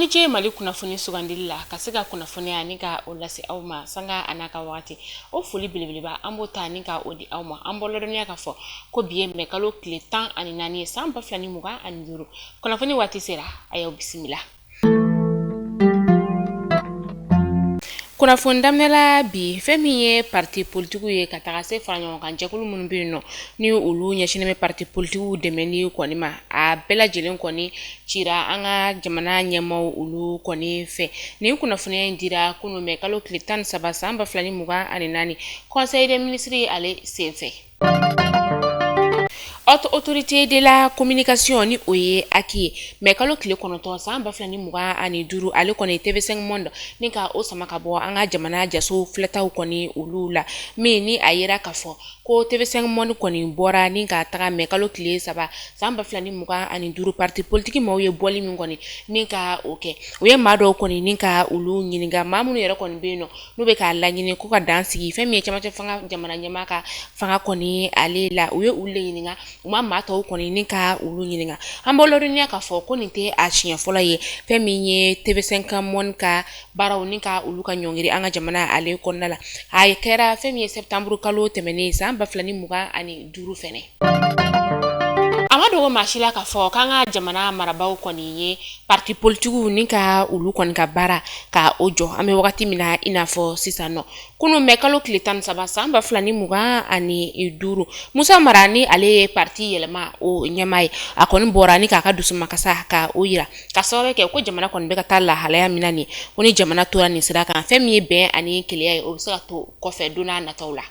ni ce Mali kunnafoni sugandili la ka se ka kunnafoniya ni ka o lase aw ma sanga a n'a ka wagati. O foli belebeleba an b'o ta ni ka o di aw ma. An b'aw ladɔnniya k'a fɔ ko bi ye mɛ kalo tile 14 ye san 2025. Kunnafoni waati sera, a y'aw bisimila. Kunnafoni daminɛ la bi, fɛn min ye parti politigiw ye ka taga se fara ɲɔgɔn kan jɛkulu minnu bɛ yen nɔ ni olu ɲɛsinnen bɛ parti politigiw dɛmɛni kɔni ma, a bɛɛ lajɛlen kɔni cira an ka jamana ɲɛmaaw olu kɔni fɛ. Nin kunnafoniya in dira kunun mɛ kalo tile 13 san 2024 conseil des ministres ale senfɛ. Haute autorité de la communication ni o ye HAC ye, mɛ kalo tile 9 san 2025, ale kɔni TV5 Monde ni ka o sama ka bɔ an ka jamana jaso filɛtaw kɔni olu la, min ni a yera k'a fɔ ko TV5 Monde kɔni bɔra ni ka taga mɛ kalo tile 3 san 2025, parti politique maaw ye bɔli min kɔni ni ka o kɛ, u ye maa dɔw kɔni ni ka olu ɲininka, maa minnu yɛrɛ kɔni bɛ yen nɔ n'u bɛ k'a laɲini ko ka dan sigi fɛn min ye cɛmancɛ fanga jamana ɲɛmaa ka fanga kɔni ale la. U ye olu de ɲininka, u ma maa tɔw kɔni ni ka olu ɲininka. An b'aw ladɔnniya k'a fɔ ko nin tɛ a siɲɛ fɔlɔ ye fɛn min ye TV5 Monde ka baaraw ni ka olu ka ɲɔngiri an ka jamana ale kɔnɔna la. A kɛra fɛn min ye septembre kalo tɛmɛnen san 2025 fɛnɛ. A ma dogo maa si la k'a fɔ k'an ka jamana marabaaw kɔni ye parti politigiw ni ka olu kɔni ka baara ka o jɔ an bɛ wagati min na i n'a fɔ sisan nɔ. Kunun mɛ kalo tile 13 san 2025, Musa Mara ni ale ye parti Yɛlɛma o ɲɛmaa ye, a kɔni bɔra ni k'a ka dusumakasa ka o yira ka sababu kɛ ko jamana kɔni bɛ ka taa lahalaya min na nin, ko ni jamana tora nin sira kan, fɛn min ye bɛn ani kelenya ye, o bɛ se ka to kɔfɛ don n'a nataw la.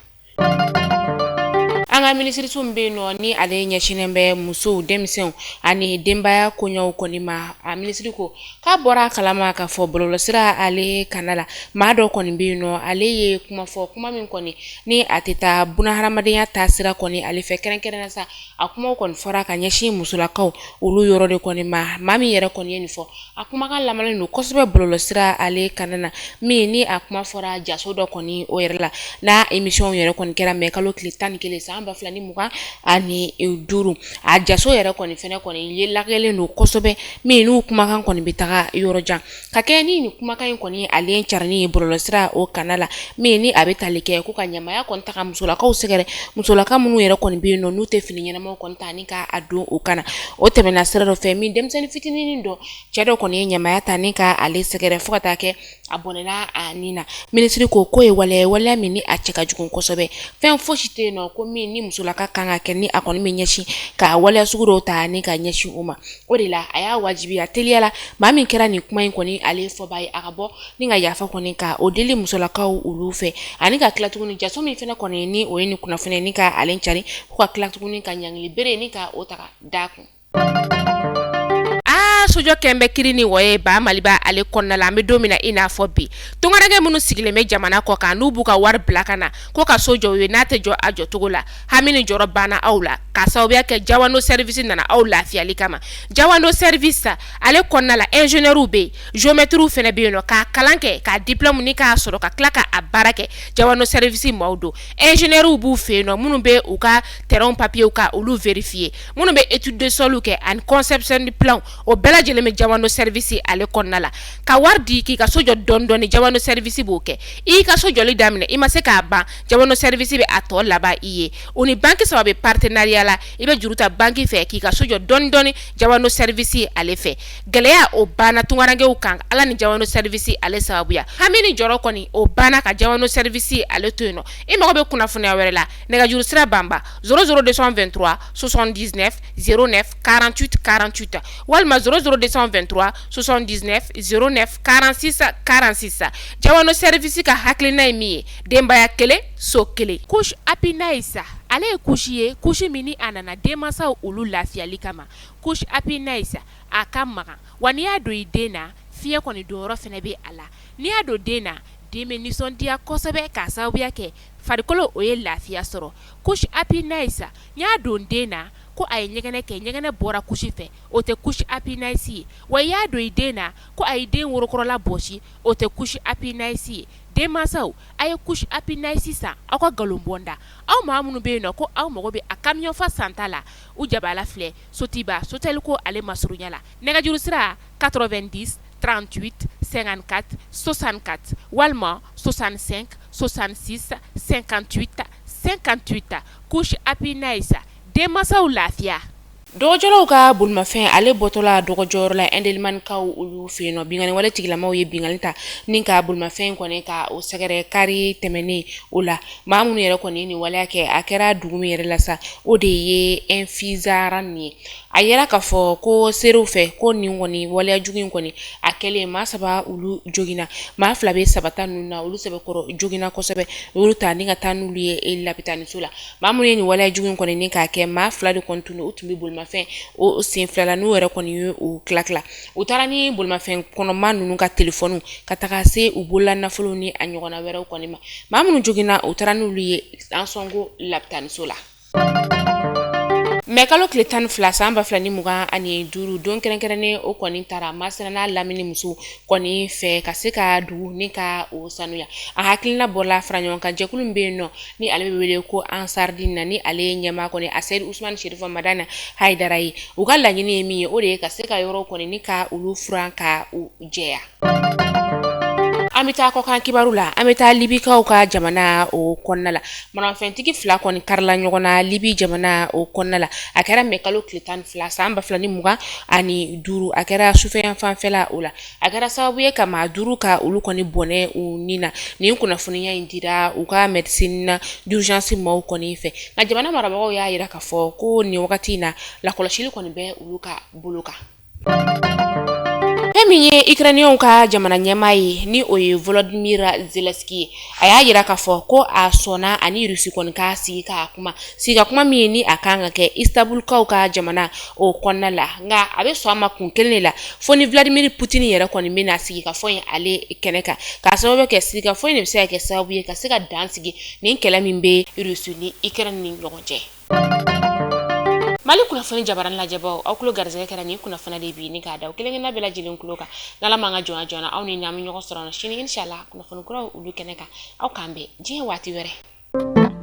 An ka minisiriso min bɛ yen nɔ ni ale ɲɛsinnen bɛ musow, denmisɛnw ani denbaya koɲɛw kɔni ma, a minisiri ko k'a bɔra a kalama k'a fɔ bɔlɔlɔsira ale kana la, maa dɔ kɔni bɛ yen nɔ, ale ye kuma fɔ, kuma min kɔni ni a tɛ taa bunahadamadenya taasira kɔni ale fɛ, kɛrɛnkɛrɛnnenya sa a kumaw kɔni fɔra ka ɲɛsin musolakaw olu yɔrɔ de kɔni ma. Maa min yɛrɛ kɔni ye nin fɔ, a kumakan lamalen don kosɛbɛ bɔlɔlɔsira ale kana na, min ni a kuma fɔra jaso dɔ kɔni o yɛrɛ la, n'a émission yɛrɛ kɔni kɛra mɛ kalo tile 11 san 2025. A jaso yɛrɛ kɔni fɛnɛ kɔni ye lagɛlen don kosɛbɛ, min n'u kumakan kɔni bɛ taga yɔrɔ jan ka kɛ ni nin kumakan in kɔni ale carinni ye bɔlɔlɔsira o kana la, min ni a bɛ tali kɛ ko ka ɲamaya kɔni ta ka musolakaw sɛgɛrɛ, musolaka minnu yɛrɛ kɔni bɛ yen nɔ n'u tɛ fini ɲɛnamaw kɔni ta ni ka a don o kana. O tɛmɛna sira dɔ fɛ, min denmisɛnnin fitinin dɔ, cɛ dɔ kɔni ye ɲamaya ta ni ka ale sɛgɛrɛ fo ka taa kɛ a bɔnɛna a ni na. Minisiri ko k'o ye waleya ye, waleya min ni a cɛ ka jugu kosɛbɛ. Fɛn fosi tɛ yen nɔ ko min ni musolaka kan ka kɛ ni a kɔni bɛ ɲɛsin ka waleya sugu dɔw ta ni ka ɲɛsin o ma. O de la a y'a wajibiya teliya la maa min kɛra nin kuma in kɔni ale fɔbaa ye, a ka bɔ ni ka yafa kɔni ka o deli musolakaw olu fɛ, ani ka tila tuguni jaso min fɛnɛ kɔni ni o ye nin kunnafoni ni ka ale cari, ko ka tila tuguni ka ɲangili bere ni ka o ta ka d'a kun. Aa, sojɔ kɛn bɛ kiri ni wɔye ba Maliba ale kɔnɔna la. An bɛ don min na i n'a fɔ bi, tungaranke minnu sigilen bɛ jamana kɔ kan, n'u b'u ka wari bila ka na ko ka so jɔ u ye, n'a tɛ jɔ a jɔcogo la, hami ni jɔrɔ banna aw la k'a sababuya kɛ Jawando service nana aw lafiyali kama. Jawando service ale kɔnɔna la, ingénieurw bɛ yen, géomètrew fana bɛ yen nɔ k'a kalan kɛ, k'a diplôme ni k'a sɔrɔ ka tila k'a baara kɛ. Jawando service maaw don, ingénieurw b'u fɛ yen nɔ minnu bɛ u ka terrain papiers ka olu vérifier, minnu bɛ étude de sol kɛ ani conception de plan, o bɛɛ lajɛlen bɛ Jawando service ale kɔnɔna la. Ka wari di k'i ka so jɔ dɔɔni dɔɔni, Jawando service b'o kɛ. I y'i ka so jɔli daminɛ, i ma se k'a ban, Jawando service bɛ a tɔ laban i ye. U ni banque saba bɛ partenariat la, i bɛ juru ta banque fɛ k'i ka so jɔ dɔɔni dɔɔni Jawando service ale fɛ. Gɛlɛya o banna tungarankew kan Ala ni Jawando service ale sababuya. Hami ni jɔrɔ kɔni o banna ka Jawando service ale to yen nɔ. I mago bɛ kunnafoniya wɛrɛ la, nɛgɛjuru sira banba 00 223 79 09 48 48 walima 00 223 79 09 46 46. Jawando service ka hakilina ye min ye, denbaya kelen, so kelen. Couche Happy Nice ale ye couche ye, couche min ni a nana denmansaw olu lafiyali kama. Couche Happy Nice a ka magan, wa n'i y'a don i den na, fiɲɛ kɔni donyɔrɔ fana bɛ a la. N'i y'a don den na, den bɛ nisɔndiya kosɛbɛ k'a sababuya kɛ farikolo o ye lafiya sɔrɔ. Couche Happy Nice, n y'a don den na ko a ye ɲɛgɛnɛ kɛ, ɲɛgɛnɛ bɔra couche fɛ, o tɛ couche Happy Nice ye. Wa i y'a don i den na ko a ye den worokɔrɔla bɔsi, o tɛ couche Happy Nice ye. Denmansaw, a ye couche Happy Nice san aw ka nkalon bɔ n da. Aw maa minnu bɛ yen nɔ ko aw mago bɛ a camion fa santa la, u jabala filɛ Sotiba Sotelco ale masurunya la. Nɛgɛjuru sira 90. 38 54 64 walima 65 66 58 58. Couche Happy Nice, denmansaw lafiya. Dɔgɔjɔlaw ka bolimafɛn ale bɔtɔla dɔgɔjɔyɔrɔ la Indelimane-kaw olu fɛ yen nɔ, binkanni wale tigilamaw ye binkanni ta ni ka bolimafɛn kɔni ka o sɛgɛrɛ kari tɛmɛnen. O la, maa minnu yɛrɛ kɔni ye nin waleya kɛ, a kɛra dugu min yɛrɛ la sa, o de ye Infizaran ye. A yira k'a fɔ ko seerew fɛ ko nin kɔni waleya jugu in kɔni a kɛlen, maa saba olu joginna, maa fila bɛ saba ta ninnu na, olu sɛbɛkɔrɔ joginna kosɛbɛ, olu ta ni ka taa n'olu ye lapitaniso la. Maa minnu ye nin waleya jugu in kɔni ni k'a kɛ, maa fila de kɔni tun u tun bɛ bolimafɛn o sen fila la, n'u yɛrɛ kɔni ye u tila tila. U taara ni bolimafɛn kɔnɔma ninnu ka telefɔniw ka taga se u bolola nafolo ni a ɲɔgɔnna wɛrɛw kɔni ma. Maa minnu joginna, u taara n'olu ye Ansongo lapitaniso la. Mɛ kalo tile 12 san 2025, don kɛrɛnkɛrɛnnen o kɔni taara Masina n'a lamini musow kɔni fɛ ka se ka dugu ni ka o sanuya. A hakilina bɔla fara ɲɔgɔn kan jɛkulu min bɛ yen nɔ, ni ale bɛ wele ko Ansardine na, ni ale ye ɲɛmaa kɔni Aseyidi Usumani Serifa Madani Hayidara ye. U ka laɲini ye min ye, o de ye ka se ka yɔrɔw kɔni ni ka olu furan ka u jɛya. An bɛ taa kɔkan kibaru la. An bɛ taa Libikaw ka jamana o kɔnɔna la. Maramafɛntigi fila kɔni karila ɲɔgɔn na Libi jamana o kɔnɔna la. A kɛra mɛ kalo tile 12 san 2025, a kɛra sufɛ fanfɛla o la. A kɛra sababu ye ka maa duuru ka olu kɔni bɔnɛ u ni na. Nin kunnafoniya in dira u ka médecine d'urgence maaw kɔni fɛ. Nka jamana marabagaw y'a jira k'a fɔ ko nin wagati in na, lakɔlɔsili kɔni bɛ olu ka bolo kan. Fɛn min ye Ukrainien ka jamana ɲɛmaa ye, ni o ye Volodymyr Zelensky ye, a y'a jira k'a fɔ ko a sɔnna ani Russie kɔni ka sigi ka kuma, sigi ka kuma min ye ni a kan ka kɛ Istanbulkaw ka jamana o kɔnɔna la. Nka a bɛ sɔn a ma kun kelen de la, fo ni Vladimir Poutine yɛrɛ kɔni bɛna sigi ka fɔ in ale kɛnɛ kan, k'a sababu kɛ sigi ka fɔ in de bɛ se ka kɛ sababu ye ka se ka dan sigi nin kɛlɛ min bɛ Russie ni Ukraine ni ɲɔgɔn cɛ. Mali kunnafoni jabarani lajɛbaw, aw tulo garisɛgɛ kɛra nin kunnafoni de bi ni k'a da aw kelenkelenna bɛɛ lajɛlen tulo kan. N'Ala m'an ka jɔnya jɔna, aw ni an bɛ ɲɔgɔn sɔrɔ sini inshallah kunnafoni kuraw olu kɛnɛ kan. Aw k'an bɛn diɲɛ waati wɛrɛ.